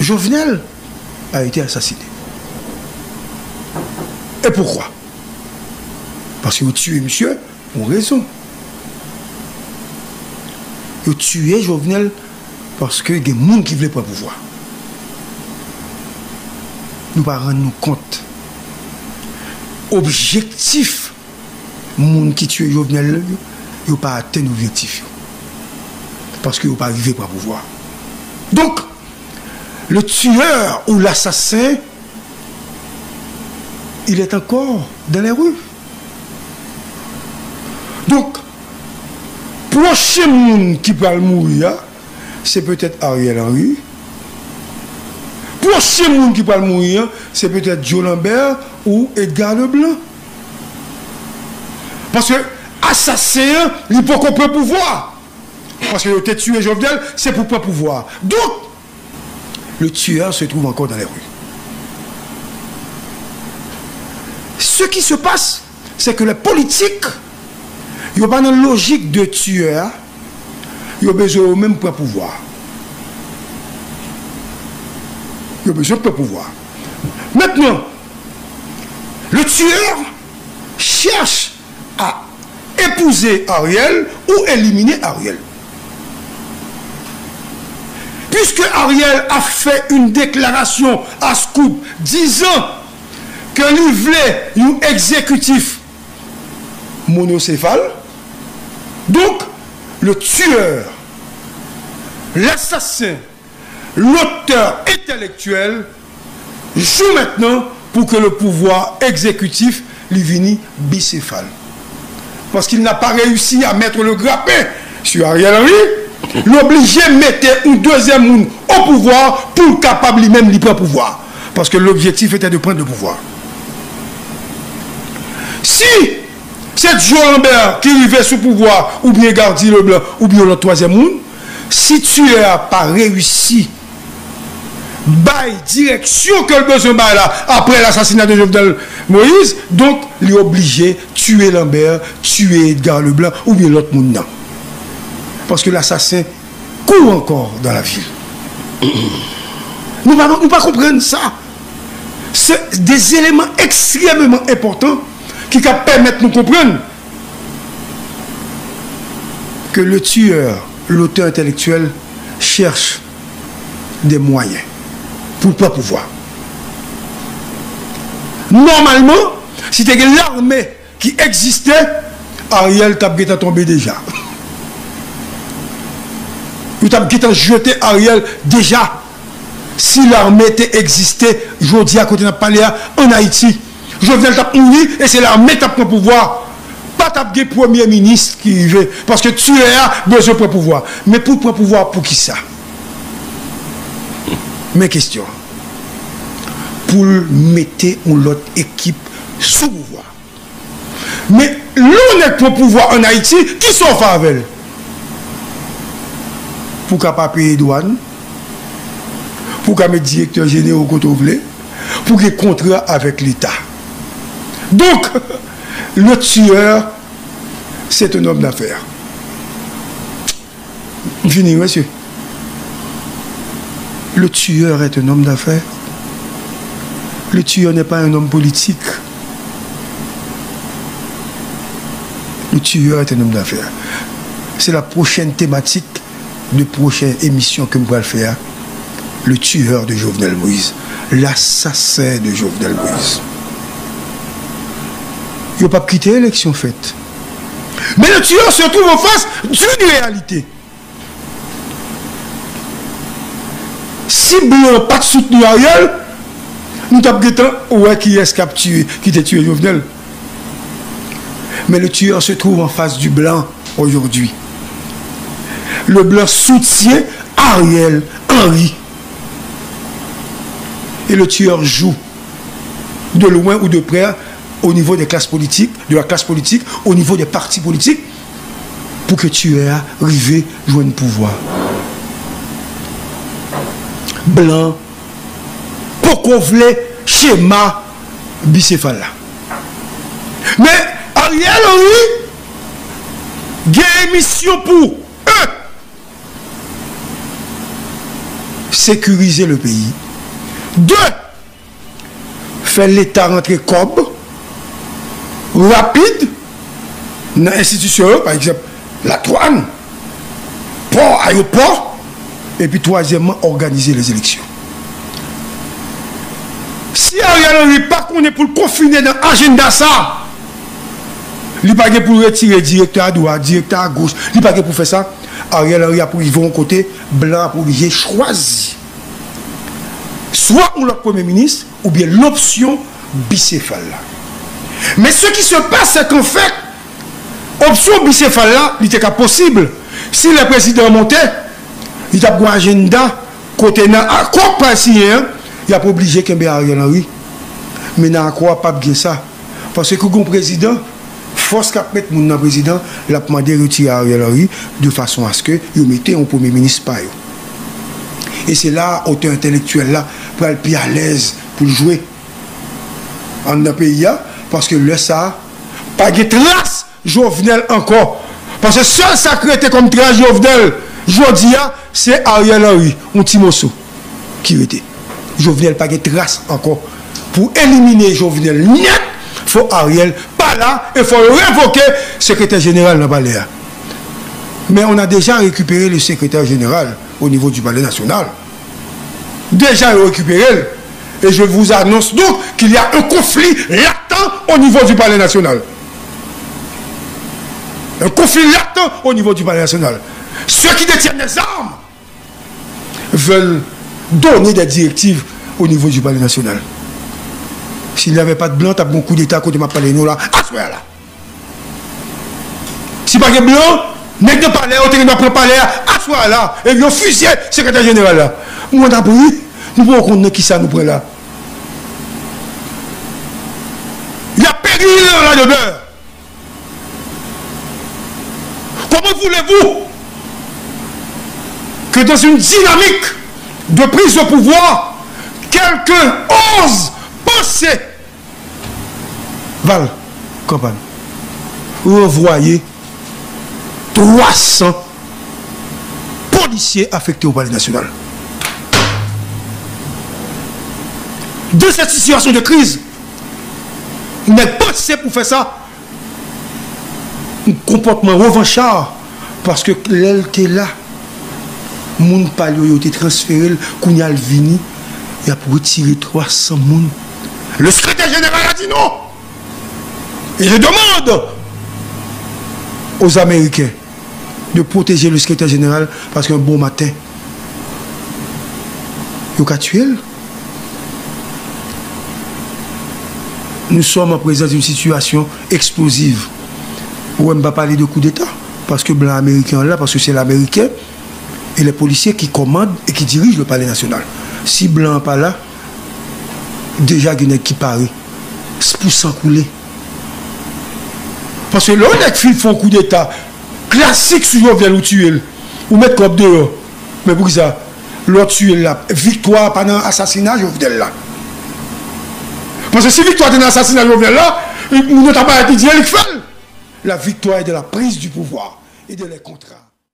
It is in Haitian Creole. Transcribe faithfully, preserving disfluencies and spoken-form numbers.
Jovenel a été assassiné. Et pourquoi? Paske yo tiye misye pou rezon. Yo tiye Jovenel paske gen moun ki vle pran pouvwa. Nou pa rann nou kont. Objektif moun ki tiye Jovenel yo, yo pa atenn objektif yo. Paske yo pa rive pran pouvwa. Donc, le tueur ou l'assassin, il est encore dans les rues. Donc, pwochen moun ki pral mouri a, se petèt Ariel Henry. Pwochen moun ki pral mouri a, se petèt Joe Lambert ou Edgar Leblanc. Paske asasen an, li poko pran pouvwa. Paske yo te tiye Jovenel, se pou pran pouvwa. Donc, le tueur se trouve encore dans les rues. Ce qui se passe, c'est que les politiques, yo pa nan lojik de tueur, yo bezwen yo menm pran pouvwa. Yo bezwen pran pouvwa. Maintenant, le tueur cherche à épouser Ariel ou éliminer Ariel. Puisque Ariel a fait une déclaration à Scoop disant que li vle yon egzekitif monocéphale, donc le tueur, l'assassin, l'auteur intellectuel joue maintenant pour que le pouvoir exécutif li vini bicéphale. Parce qu'il n'a pas réussi à mettre le grappin sur Ariel Henry, li oblije mete yon dezyèm moun o pouvwa pou l kapab li menm li pran pouvwa. Paske l'objectif était de prendre le pouvoir. Si se Joe Lambert ki rive sou pouvwa, oubyen Gardy Leblanc, oubyen yon lòt twazyèm moun, si tiyè a pa reyisi bay direksyon ke l bezwen bay la, apre lasasina de Jovenel Moïse, donk, li oblije tiye Lambert, tiye Edgar Leblanc, oubyen lòt moun nan. Paske lasasen court encore dans la ville. Nou pa, nou pa konprann sa. Se de eleman ekstrèmeman enpòtan ki ka pèmèt nou konprann ke le tueur, l'auteur intellectuel, cherche des moyens pou l pran pouvwa. Nòmalman, si te gen lame ki egziste, Ariel t ap gentan tonbe deja. Yo t ap gentan jete Ariel deja. Si lame te egziste, jodi a kote n ap pale a, ann Ayiti, Jovenel t ap mouri e se lame t ap pran pouvwa. Pa t ap gen premye minis ki rive, paske tiyè a bezwen pran pouvwa. Men pou l pran pouvwa, poukisa? Men kesyon an. Pou l mete yon lòt ekip sou pouvwa. Men lè yon nèg pran pouvwa ann Ayiti, kisa w fè avè l? Pou w ka pa peye dwàn, pou w ka met direktè jenero kote w vle, pou w gen kontra avèk Leta. Donk, le tueur, c'est un homme d'affaires. M fini, wi, mesye. Le tueur est un homme d'affaires. Le tueur n'est pas un homme politique. Le tueur est un homme d'affaires. C'est la prochaine thématique de prochaine émission ke m pral fè a. Le tueur de Jovenel Moïse. L'assassin de Jovenel Moïse. Yo p ap kite eleksyon fèt. Mais le tueur se trouve en face d'une réalité. Si blan pa t soutni Ariel, nou t ap gentan wè kiyès k ap tiye, ki te tiye Jovenel. Mais le tueur se trouve en face du blanc aujourd'hui. Le blanc soutient Ariel Henry. Et le tueur joue de loin ou de près au niveau des classes politiques, de la classe politique, au niveau des partis politiques, pou ke tiyè a rive jwenn pouvwa. Blan poko vle chema bisefal la. Men Ariel Henry gen emisyon pou, en, sécuriser le pays. De, fè Leta rantre kòb rapid nan enstitisyon yo, pa egzanp, ladwàn, pò, ayewopò, epi twazyèmman, òganize lèzeleksyon. Si Ariel Henry pa konnen pou l konfine nan ajanda sa, li pa gen pou l retire direktè adwat, direktè agoch, li pa gen pou fè sa, Ariel Henry ap rive yon kote, blan ap oblije chwazi swa yon lòt premye minis oubyen lopsyon bisefal la. Men ce qui se passe, c'est qu'en fait, opsyon bisefal la, li te ka posib si lè prezidan an monte, li t ap gen yon ajanda kote nan akò k pral siyen an, y ap oblije kenbe Ariel Henry. Men nan akò a, p ap gen sa. Paske kou gen yon prezidan, fòs k ap met moun nan prezidan, l ap mande retire Ariel Henry de fason aske yo mete yon premye minis pa yo. E se la a otè entèlektyèl la pral pi alèz pou l jwe anndan peyi a, paske lè sa a, pa gen tras Jovenel ankò. Paske sèl sa k rete kòm tras Jovenel jodi a, se Ariel Henry, yon ti moso ki rete. Jovenel pa gen tras ankò. Pou elimine Jovenel nèt, fò Ariel pa la e fò yo revoke sekretè jeneral nan palè a. Mais on a déjà récupéré le secrétaire général au niveau du palais national. Déjà, yo récupéré l. Et je vous annonce donc qu'il y a un conflit latent au niveau du palais national. Un conflit latent au niveau du palais national. Ceux qui détiennent les armes veulent donner des directives au niveau du palais national. S'il n'y avait pas de blanc, t ap gen koudeta kote m ap pale nou la, aswè a la. Si pa gen blan, nèg nan palè yo te gen dwa pran palè a aswè a la, epi yo fizye sekretè jeneral la. Mwen t ap ri, nou poko konn nan kisa nou pran la. Y ap peri nan la demeure. Comment voulez-vous que dans une dynamique de prise de pouvoir, quelqu'un ose penser Val, kanpay, ranvwaye twa san polisye afekte o Palè Nasyonal. Dans cette situation de crise, nèg panse pou fè sa, yon konpòtman revanchard, paske lè l te la, moun pa l yo, yo te transfere l, kounye a l vini, y ap retire twa san moun. Le secrétaire général a dit non. Et je demande aux Américains de protéger le secrétaire général, paske yon bon maten, yo ka tiye l. Nous sommes en présence d'une situation explosive. Ou wè, m pa pale de koudeta, paske blan ameriken an la, paske se Lameriken e lè polisye ki kòmand e ki dirij le Palais National. Si blan an pa la, deja gen nèg ki pare pou san koule. Paske lè yon nèg fin fè yon koudeta klasik sou Jovenel, ou tiye l, ou met kòb deyò. Men poukisa? Lè w tiye l la, viktwa a pa nan asasina Jovenel la. Paske si viktwa te nan asasina Jovenel la, moun yo ta parèt li di e li k fè l. La victoire est de la prise du pouvoir et de les contrats.